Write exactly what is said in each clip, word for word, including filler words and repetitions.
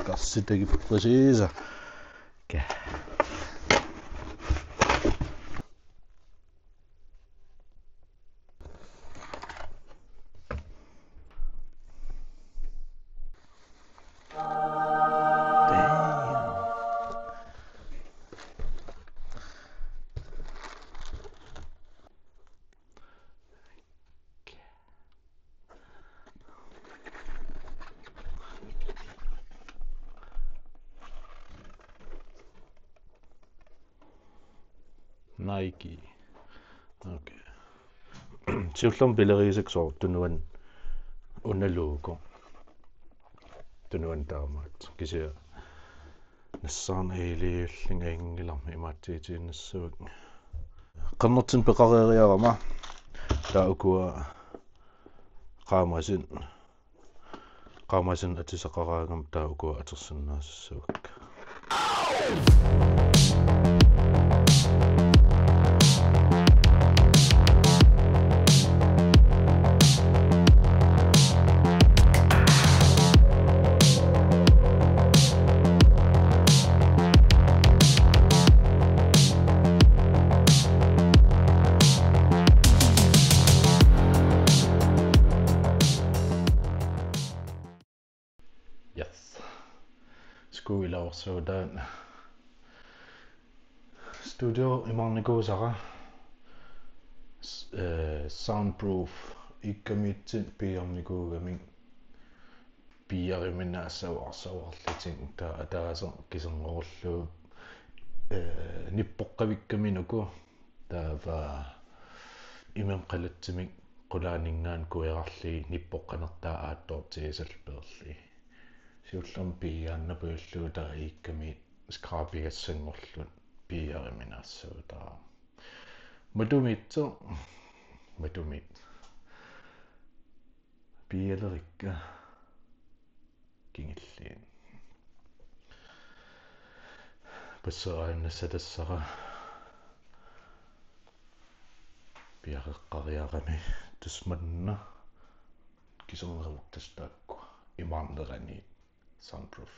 Karsitagippasiisa. Okay. Nike. Okay. Siullermik pilerigisakka soorlu tunuani unaluuku. Tunuani taamaat. Kisianni nassaarnaq iliullunga ingilarmi imaatsigiinnassavat. Qernertinik peqareeriarama. Taava ukua qaamasit. Qaamasit atisaqaraangama taava ukua atorsinnaassavakka. Yes. Sku ila orsuutaan. Studio imaarnikuusara. S-, eh, soundproof iikkamiitsit piiarnikuugamik piiariminaassavarsavarlutik taava ataaseq kiserngorulluu, eh, nippoqqavikkaminuku taava imermik qalatsimik qulaaninngaanniit kuerarlugit nippoqqanertaa aattoortigisallugu peerlugit. Siullermik piiaannarpullugu taava iikkamiit skrabigassanngorlutik piiariminaassavat taava. Matumiitsoq, matumiit. Piialerikka kingulliit. Passeeraannassatassara piareqqariarami tusmanna kiserneruttas taakku imaarnerani soundproof.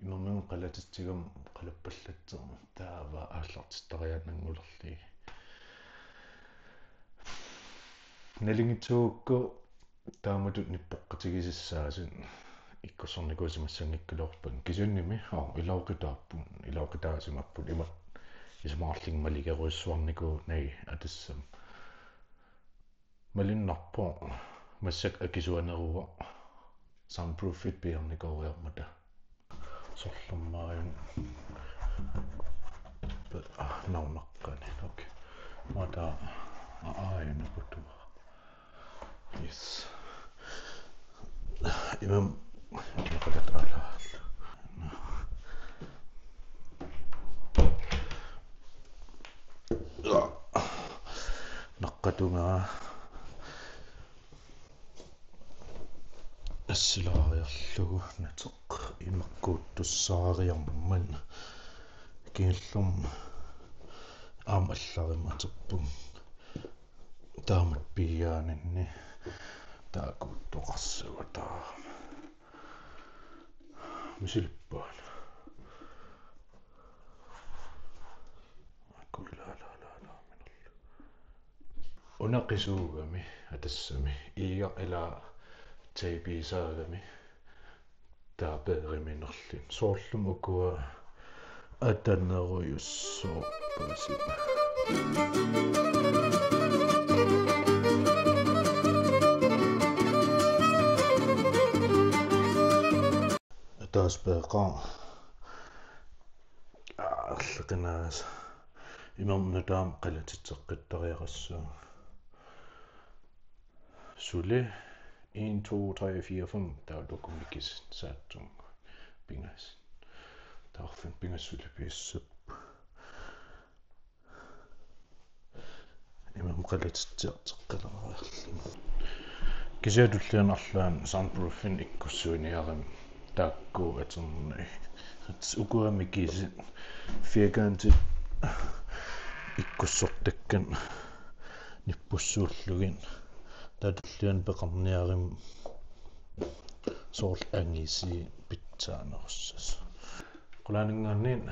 Imermik qalatitsigama qalappallatsigu taava aallartittariaannanngulerlugit. Nalunngitsuugukku taamatut nippoqqatigisassaasut ikkussornikuusimassanngikkaluarpakka kisiannimi, aa, ilaqutaapput, ilaqutaasimapput ima isumaqarlunga maligerujussuarnikuunagit atisam. Malunnarpoq massakkut akisuaneruvoq soundproofit piiarnikooriarmata. Sorlermaajun pe-, ah, navnaqqani. Okay. Mata aajuna putua. Yes. Imam naqatat ala. Naqqatungaa assilaariarlugu nateq imakkuuttussaariarmat kingullermik aamma allarimmat atorpunga taamatut piiaaninni taakkuuttoqarsivat taama. Misilippaat. Akku ila, ila, ila, ila, minullu. Una qisuugami, atassami. Iiga ila teipiisaagami. Taava peeriminerlin. Soorlumi ukua atanerujussuarpasippoq. Ataaseq peeqaaq. Aarleqinaas. Imermik nutaamik qalatitseqqittariaqassaaq. Suli en, to, tre, fire, fem. Taava tukumikisit saatsunga. Pingasut. Taava fem pingasut suli piissappoq. Imermik qalatitsiartoqqileriarlunga. Kisianni tulliani arlaanni soundproofinik ikkussuiniarami taakku atornagit. Ukua mikisit firkantit ikkussortakkat nippussuullugit. Taava tulliani peqarniarami Soorlu angisi pitsaanerussasoq. Qulaaninngaanniit.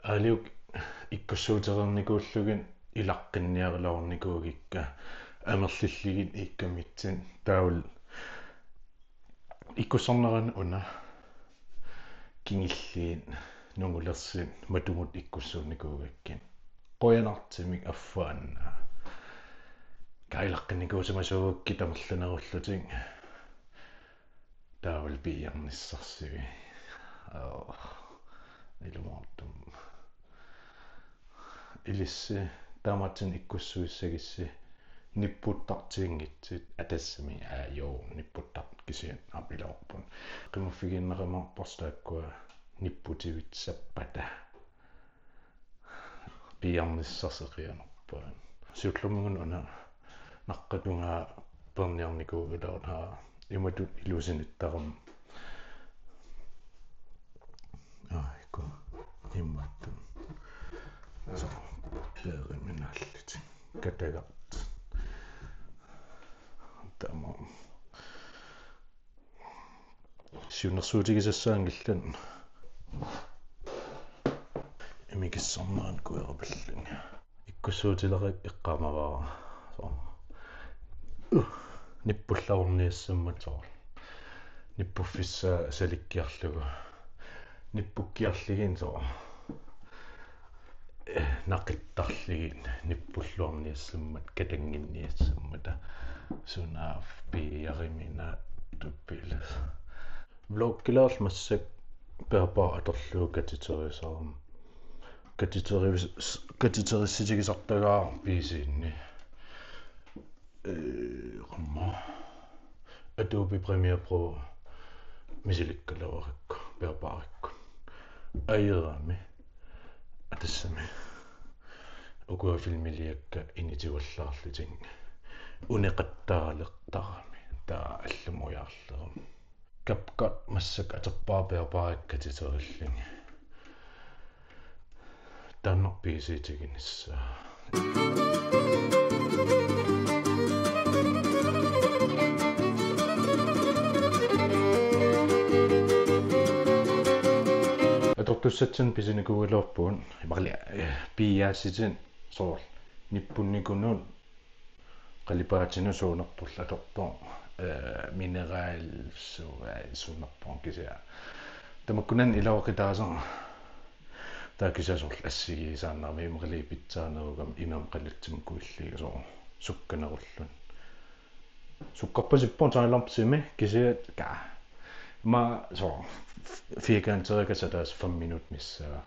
Aaliuk ikkussuutereernikuullugit ilaqqinniarulaarnikuugikka amerlillugit iikkamitsit taavalu ikkussarnerani una kingulliit nungulersut matumut ikkussuunnikuugakkit. Qujanartumik affaannaa. Kaa ilaqqinnikuusimasuugakkit tamarluinnarullutik. Taavalu piiarnissarsiuk. Aa, ilumoortumik. Ilissi taamaattumik ikkussuissagussi nipputtartuunngitsut atassami, aa, joo, nipputtartut kisianni aap iluarput. Qimaffigiinnarumaarparsi taakkua nipputivitsappata. Piiarnissarsiuk qianerpaat. Siullermik una naqqatungaa peerniarnikuugaluarlunga imatut ilusinittarama. Aaiku imatut. Soorlu peeriminaallutik. Katagartut. Taamaammat. Siunnersuutigisassaanngillat. Imikissarnerani kuerapallunga. Ikkussuutilerakku eqqaamavara. Soorlu. Uh, nippullaarniassammat soorlu. Nippuffissaa salikkiarlugu. Nippukkiarlugit soorlu. Eh, naqittarlugit nippulluarniassammat, katannginniassammata. Sunaaffa piiaruminaattupilas. Vloggilaarlunga massakkut peerpaaq atorlugu katiterisarama. Katiteris-, katiterissutigisartagara P C-ni. Eh, qamma. Adobe Premiere Pro misilikkaluarakku, peerpaarakku. Ajerami. Atassami. Ukua filmiliakka initiuallaarlutik. Uneqattaalertarami. Taava allamut ujaarlerama. CapCut massakkut atorpara peerpaarakku katiterillugit. Taanna P C-tiginissaa. Atortussatsinnik pisinikuugaluarpugut. Imaluunniit, eh, piiaassutsit soorlu nippunnikunut qalipaatinut suunerporlu atortoq, eh, mineral su-, eh, suunerpoq kisianni. Tamakkunani iluaqutaasarpoq. Taava kisianni soorlu assigiisaannarami imaluunniit pitsaanerugami imermik qalatsimut kuilliigasoq sukkanerulluni. Sukkarpasippoq taamaappoq kisianni kaa. Ima soorlu firkanterikassaaq taava fem minut missaa.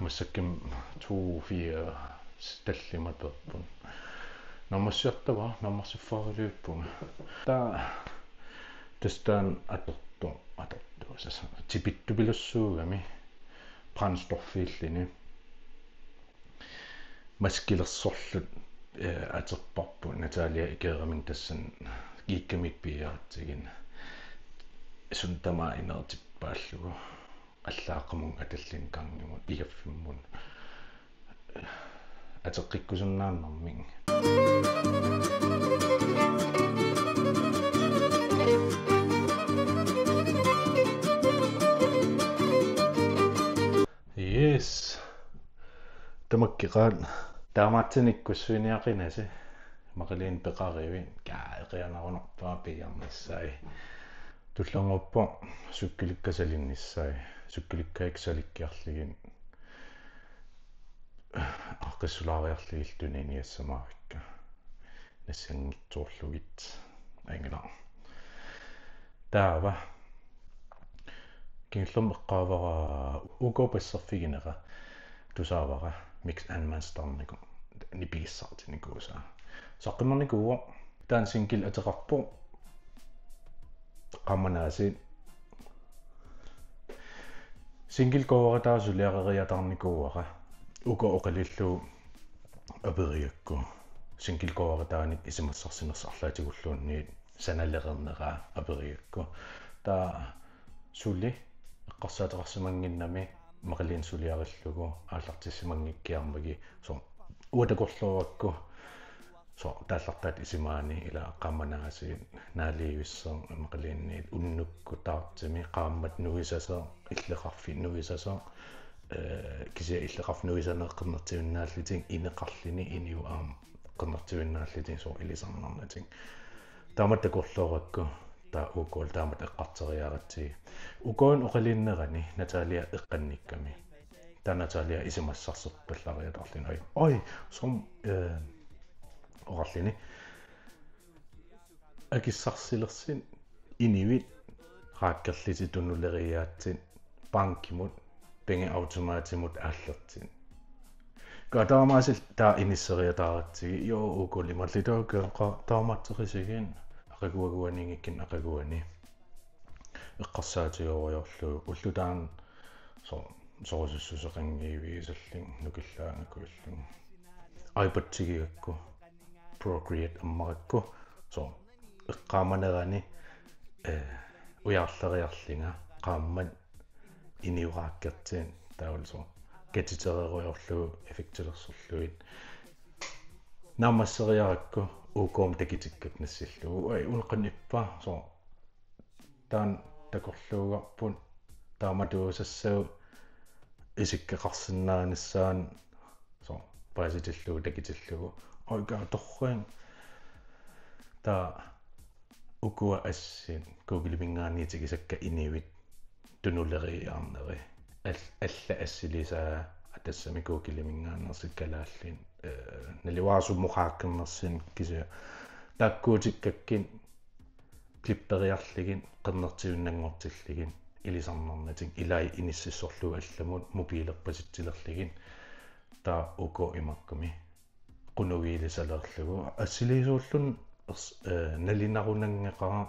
Massakkut to fire tallimat peerput. Naammassiartavara, naammassiffaaraliuppunga. Taava tassa taanna atortoq, atortoq. Tassa tipittupilussuugami brændstoffiilluni. Maskilersorlutik, eh, atorparput Natalia Ikeraminngaanniit tassani iikkamik piiaratsigit. Suut tamaat inertippaallugu. Allaaqqamut atallin kangimun igaffimmut. Atoqqikkusunnaannarmik. Yes. Tamakkeqaat. Taamaattunik ikkussuiniaqinasi. Imaluunniit peqarivit. Kaa, eqianarunarpaa piiarnissaa. Tulluarpoq sukkulikka salinnissaat. Sukkulikka salikkiarlugit. Aaqqissulaariarlugit tuniniassamaavikka. Nassanngitsoorlugit. Angila. Taava. Kingullermik eqqaavara U K passerfiginera tusaavara mix and masterniku nipigissartinikuusaa. Saqqimmernikuuvoq taanna single ateqarpoq. Qammanaasi single coveritaasut suliareriataarnikuuara. U K oqalillugu aperigakku single coveritaanik isumassarsinersoq arlaatigulluunniit sanalereerneraa aperigakku. Taava suli eqqarsaateqarsimannginnami Maqalinit suliarillugu aallartissimanngikkiarmagit, so, uanga takorloorakku, so, taallartaata isumaanni ila qaammat aasiit naalivissoq Maqaliniit unnukkut taartimi qaammat nuisasoq, illoqarfik nuisasoq, eh, kisianni illoqarfik nuisaneq qernertivinnaallutik, ineqarluni inuit aamma qernertivinnaallutik, so, ilisarnarnatik. Taamatut takorloorakku, taava U K-llu taamatut eqqartoriaratsigit. U K-mi oqaluunnerani Natalia eqqannikkami. Taava Natalia isumassarserpallariataarluni: Oj, oj, som, eh, oqarluni: Akissarsilersutit inuit hackerlutik tunuleriaatsit bankimut, pengeautomatimut aallertut. Ka taamaasilluta inisseriataaratsigu, jo, U K-llu imaallutaaq, ka taamaattoq isigit, aqaguaguaninngikkuni aqaguani. Eqqarsaatigerujoorlugu ulloq taanna, so, sorusussuseqanngivissallugu nukillaangakuillugu. iPad-igigakku, Procreate ammarakku, so, eqqaamanerani, eh, ujarleriarlunga qaammat inuit hackertut, taavalu, so, katitererujoorlugu effektilersorlugit. Naammasseriarakku U K-mut takutikkakku nassillugu: Oj, una qanoq ippa, so, taanna takorluugarput, taamatuusassagut isikkoqarsinnaanissaannut, so, paasitillugu takutillugu. Oj, ka torrak. Taava ukua assit Google-iminngaanniit tigussakka inuit tunuleriiaarnerit. Al-, allat assilisaat, tassami Google-iminngaanneersut kalaallit, eh, naluara sumut hackernersut kisianni. Taakkuutikkakkit klipperiarlugit, qernertivinnanngortillugit, ilisarnarnatik, ilai inississorlugit allamut, mobiilerpasitsilerlugit, taava U K imakkami qunugiilisaleerlugu. Assilisuulluni ers-, eh, nalinarunanngeqaaq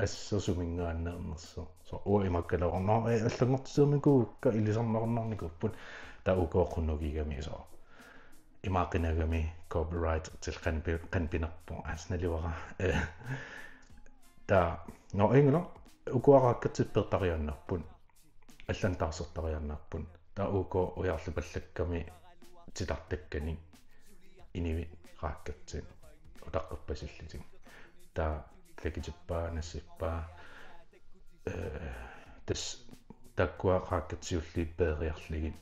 asseq suminngaanneernersoq. So, uanga imaakkaluarama, eh, allanngortiternikuu, ka ilisarnarunarnikuupput, taava U K qunugigami, so. Imaaqinagami copyright til qanpi-, qanpinerpoq, assut naluara. Eh, taava, no, inguno, ukua hackertut peertariaannarput, allanut taarsertariaannarput. Taava U K ujarlupallakkami titartakkani inuit hackertut utaqqerpasillutik. Taava takutippaa, nassippaa, eh, tassa taakkua hackertut siulliit peeriarlugit.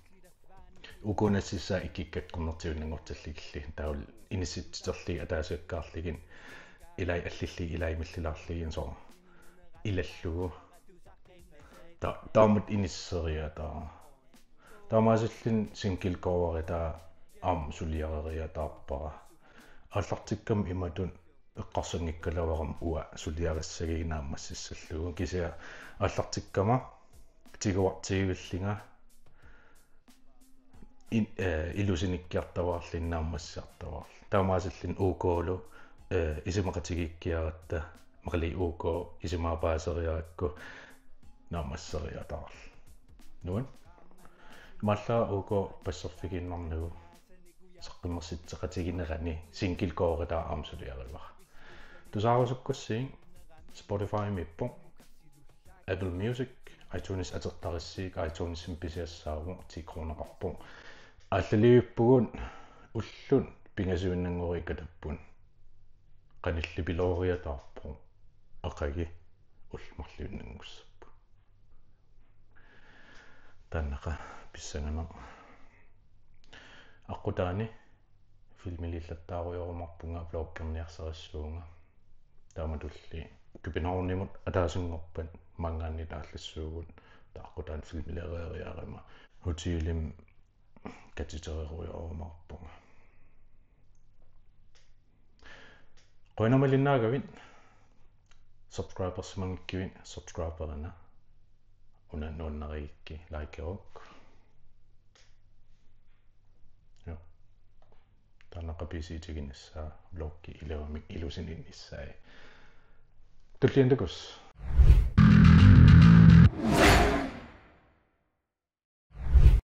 U K nassissaat ikkikkakku qernertivinnanngortillugillu, taavalu inissitsiterlugit ataasiakkaarlugit, ilai allillugit, ilai millilaarlugit, so, ilallugu. Ta-, taamatut inisseriataarpara. Taamaasilluni single cover-itaa aamma suliareriataarpara. Aallartikkama imatut eqqarsanngikkaluarama uanga suliarissagigit naammassissallugu. Kisianni aallartikkama tiguartigivillunga in-, eh, ilusinikkiartuaarlunga naammassiartuaarlunga. Taamaasilluni U K-lu, eh, isumaqatigiikkiaratta, Maqali U K isumaga paaseriarakku naammasseriataarlunga. Nuann'? Imaallaat U K passerfigiinnarnagu saqqummersitseqatiginerani single cover-itaa aamma suliarivara. Tusaarusukkussigit Spotify-miippoq, Apple Music, iTunes atortarissiuk, iTunes-imi pisiassaavoq, ti kroneqarpoq. Aallaliivippugut ullut pingasuinnanngoriikkattapput. Qanillipilooriataarpoq. Aqagu ullut marluinnanngussapput. Taannaqa pissanganaq. Aqqutaani filmiliillattaarujorumaarpunga, vloggerniarsarissuunga. Taamatulli Københavnimut ataasinngorpat maanngaanniit aallassuugut, taava aqqutaani filmileriariarama hotelimi katitererujorumaarpunga. Qujanaq malinnaagavit, subscribersimanngikkuit subscriberina, una nuannarigukku likeruk. Joo. Taannaqa P C-tiginissaa, vloggi iluamik ilusininnissaa. Tulliani takuss'.